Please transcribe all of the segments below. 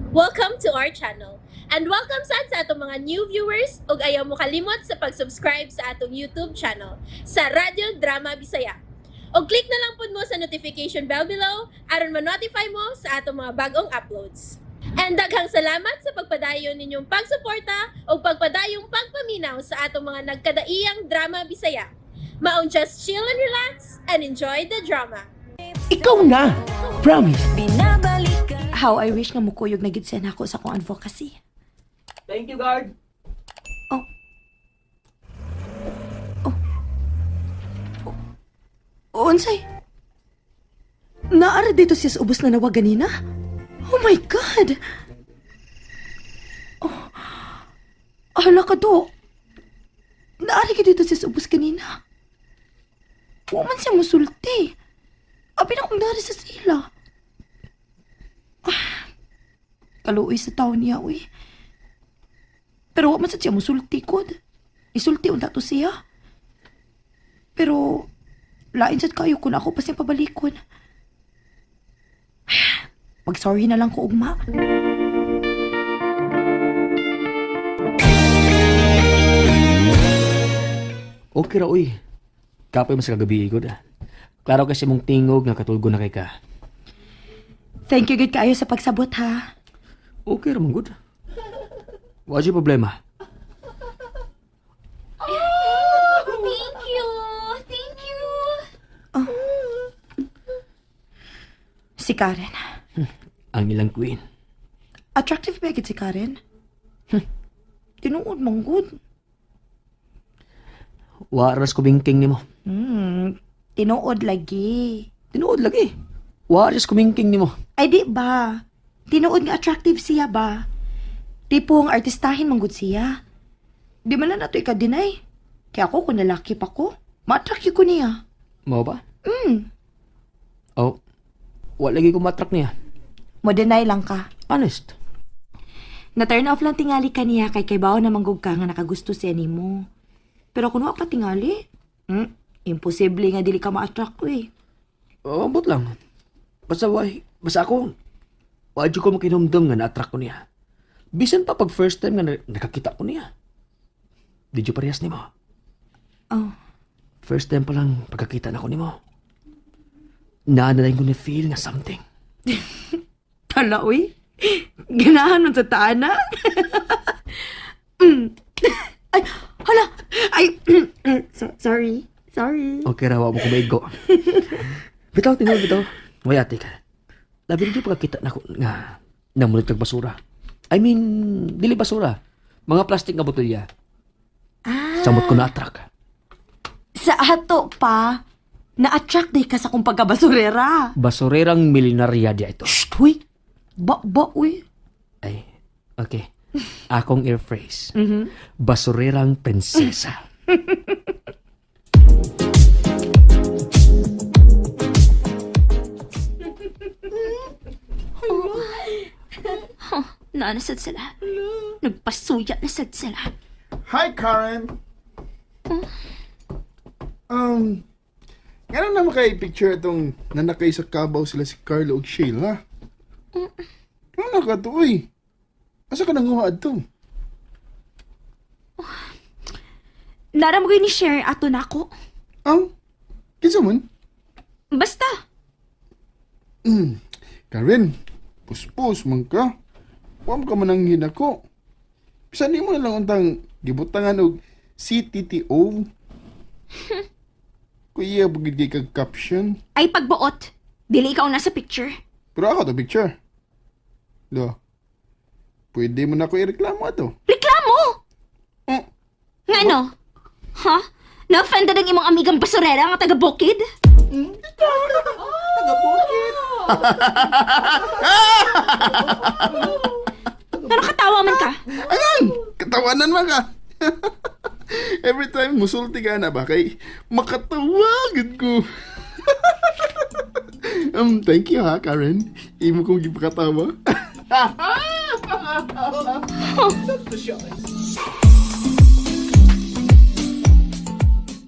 Welcome to our channel. And welcome sad sa atong mga new viewers ug ayaw mo kalimot sa pag-subscribe sa atong YouTube channel sa Radyo Drama Bisaya. Og click na lang pud mo sa notification bell below aron ma-notify mo sa atong mga bagong uploads. And daghang salamat sa pagpadayon ninyong pagsuporta ug pagpadayong pagpaminaw sa atong mga nagkadaiyang drama Bisaya. Maong just chill and relax and enjoy the drama. Ikaw na! Promise! How I wish nga mukuyog na gid siya nako sa akong advocacy. Thank you, guard! Oh. Oh. Unsay? Naara dito siya sa ubos na nawag ganina? Oh my God! Oh. Hala ka do. Naara ka dito siya sa ubos kanina. Wa man siya musulti. Abi na kung naara sa sila. Ah, kaluoy sa tao niya, uy. Pero wa man sad siya musulti kod. Isulti unta to siya. Pero lain sad kayo kung ako pa siya pabalikon. Mag-sorry na lang ko ugma. Okay ra, uy. Kapoy mo sa kagabi, good. Klaro kasi mong tingog nga katulgo na kay ka. Thank you good kaayo sa pagsabot ha. Okay ra man, good. Wa siya problema. Thank you! Thank you! Si Karen. Ang ilang queen. Attractive ba gid si Karen? Tinuod man good. Wa ras kumingking nimo. Tinuod lagi. Tinuod lagi. Wa ras kumingking nimo. Ay di ba? Tinuod nga attractive siya ba? Tipong artistahin man gud siya. Di man na nato ika-deny. Kaya ako kung lalaki pa ko, ma-attract yun ko niya. Mao ba? Oh. Wa lagi ko matrak niya. Mo-deny lang ka. Honest. Na-turn off lang tingali ka niya kay kaybaw na manggug ka nga nakagusto siya nimo. Pero kung wa pa tingali, imposible nga dili ka ma-attract ko eh. Oh, ambot lang. Basta why, basta ako, wa jud ko makinumdum nga na-attract ko niya. Bisan pa pag first time nga nakakita ko niya. Di jud parehas nimo. Oh. First time pa lang pagkakita na ko nimo. Naanalay ko na feel nga something. Tala, uy. Ganahan man sa taana. Ay, hala. Ay, sorry. Sorry. Okay ra, wa mo kumaigo. Bitaw, tinuod bitaw. Way ate ka. Labi rin pagkakita na ko nga namulit kag basura. I mean, dili basura. Mga plastic nga botelya. Ah. Samot ko na-attract. Sa ato pa, na-attract day ka sa kong pagkabasurera. Basurerang milyonarya di ito. Shh, uy. Ba, ba, uy. Ay, okay. Akong air phrase. Basurerang prinsesa. Naanasad sila. Nagpasuya na sad sila. Hi, Karen. Nga naman kay picture itong nanakay sa kabaw sila si Carlo ug Sheila. Ano ka to, uy? Asa ka nanguha adto? Naram ko ni share ato na ako. Ang? Kinsa man? Basta. Karen, puspos man ka. Wa mo ka man ang hinako. Bisan nimo na lang untang gibutangan og CTTO. Kuya, bugid kay kag caption. Ay pagbuot. Dili ikaw nasa picture. Pero ako to picture. Do. Pwede mo na ako ireklamo ato. Reklamo! Eh, Nga no? Ha? Na-offended ang imong amigang basurera nga taga-bukid? Taga-bukid. Pero katawa man ka. Ayan! Katawanan man ka. Every time musulti ka na ba kay makatawa gud ko. Thank you ha, Karen. Imo kong gipakatawa.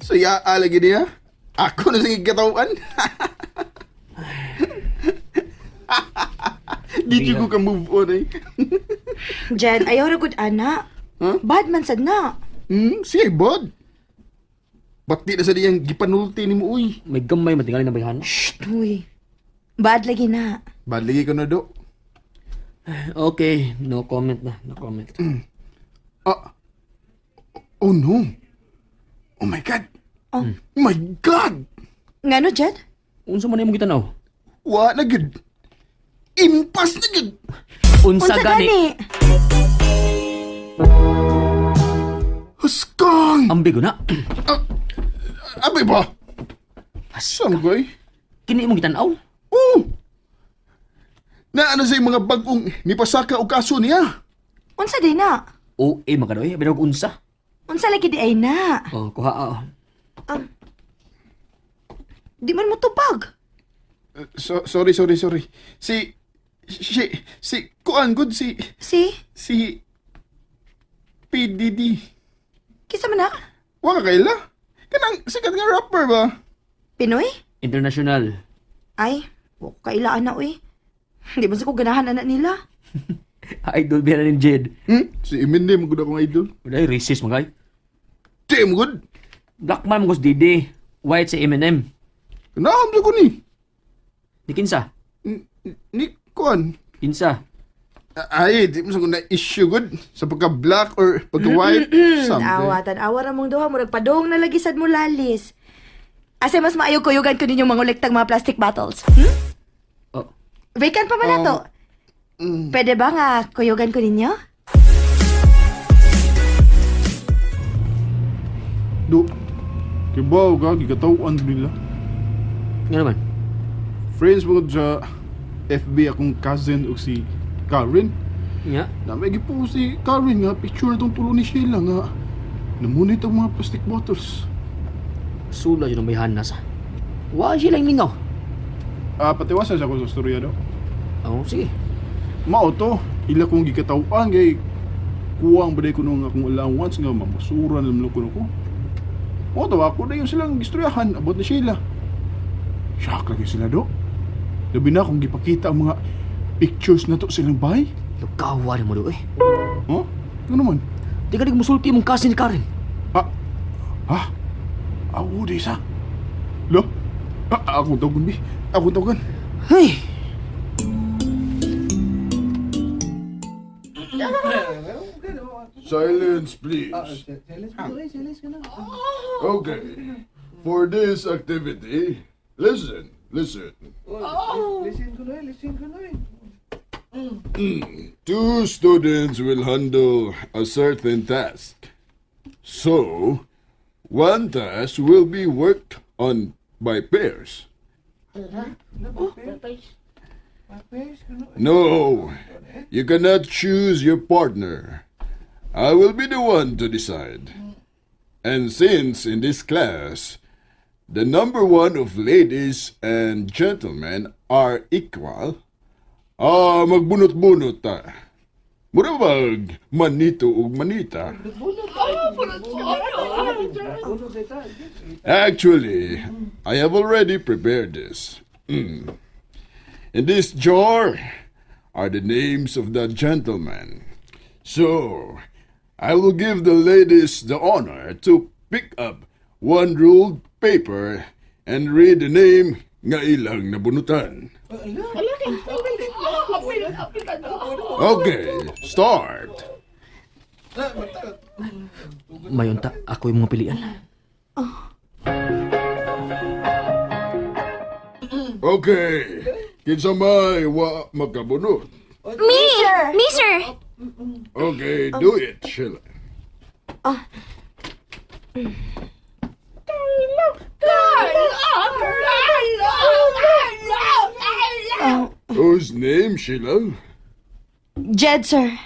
So ya lagi niya. Ako na sige katawan. Di jud ko ka move on eh. Jed, ayaw ra gud ana. Huh? Bad man sad na. Sige, bud. Ba't di na sa diyang gipanulti ni mo, uy? May gamay matingali na bayhan. Shh, uy. Bad lagi na. Bad lagi ka na, do. Okay, no comment na, no comment. Ah. Oh, no. Oh, my God. Oh. My God! Ngano, Jed? Unsa man imong gitanaw? Wa na gud. Impas na gud. Unsa Unsa gani? gani? Huskong! Ambigo na. Abay ba? Saan ko eh? Kini imong gitanaw? Oh! Na ano sa mga bagong nipasaka o kaso niya? Unsa di na? O eh magadoy, binog unsa. Unsa lagi di ay na? Oh, kuha ah. Di man mo tubag. So, sorry, sorry, sorry. Si, kuan good, si, Si, si, PDD. kisa man na? Wa ka kaila? Kanang sikat nga rapper ba? Pinoy? International. Ay, wa ko kailaan na uy. Di man sa ko ganahan ana nila. Idol biya na ni Jed. Si Eminem, good akong idol. Wala racist mga. Damn good. Black man mong Didi. White si Eminem. Naam ko ni. Ni kinsa? Ni kuan. Kinsa? Ay, di mo sa na issue good sa pagka black or pagka white. Something. Awa, tan-awa ra mong duha, murag padong na lagi sad mo lalis. Asa mas maayo kuyugan ko ninyong mangulektang mga plastic bottles. Hmm? Oh, Vacant pa man na to. Pwede ba nga kuyugan ko ninyo? Do. Kibaw ka, gikatawan nila. nga naman. Friends mo sa FB akong cousin o si Karen. Nga. Na may gipost si Karen nga picture itong tulo ni Sheila nga namunit ang mga plastic bottles. Sula yun ang may hanas. Wa siya lang mingaw. Ah, patiwasan sa ako sa storya do. Oh, sige. Mao to, ila kong gikatawan kay kuwang ba ko nung akong allowance nga mamasura na naman ko ko. Mao to ako na yung silang gistoryahan about ni Sheila. Shock lagi sila do. Labi na kung gipakita ang mga pictures na to silang bahay. Lugawa ni mo do eh. Huh? Ano naman? Di ka musulti mong cousin ni Karen. Ah, ha? Awo di sa. Lo? Ah, akong tawagan, bi. Akong tawagan. Hey! Silence, please. Okay. For this activity, listen, listen. Two students will handle a certain task. So, one task will be worked on by pairs. No, you cannot choose your partner. I will be the one to decide. And since in this class, the number one of ladies and gentlemen are equal, ah, magbunot-bunot ta. Mura bag manito ug manita. Actually, I have already prepared this. In this jar are the names of the gentlemen. So, I will give the ladies the honor to pick up one ruled paper and read the name nga ilang nabunutan. Okay, start. Mayon ta, ako yung mga pilian. Okay, kinsa may wa makabunot. Me! Me, sir! Okay, do it, Sheila. Whose name, Sheila? Jed, sir.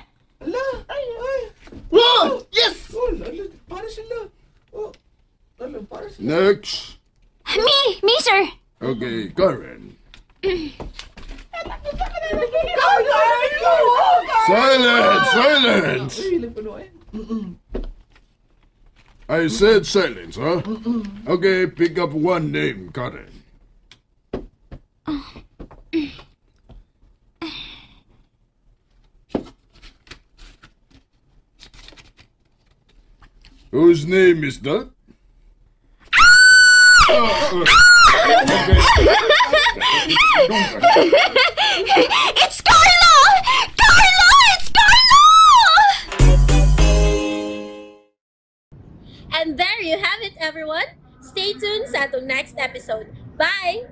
Yes! Next. Me! Me, sir! Okay, Karen. Silence! Silence! I said silence, huh? Okay, pick up one name, Karen. Whose name is that? It's Carlo! Carlo! It's Carlo! And there you have it, everyone. Stay tuned sa atong next episode. Bye!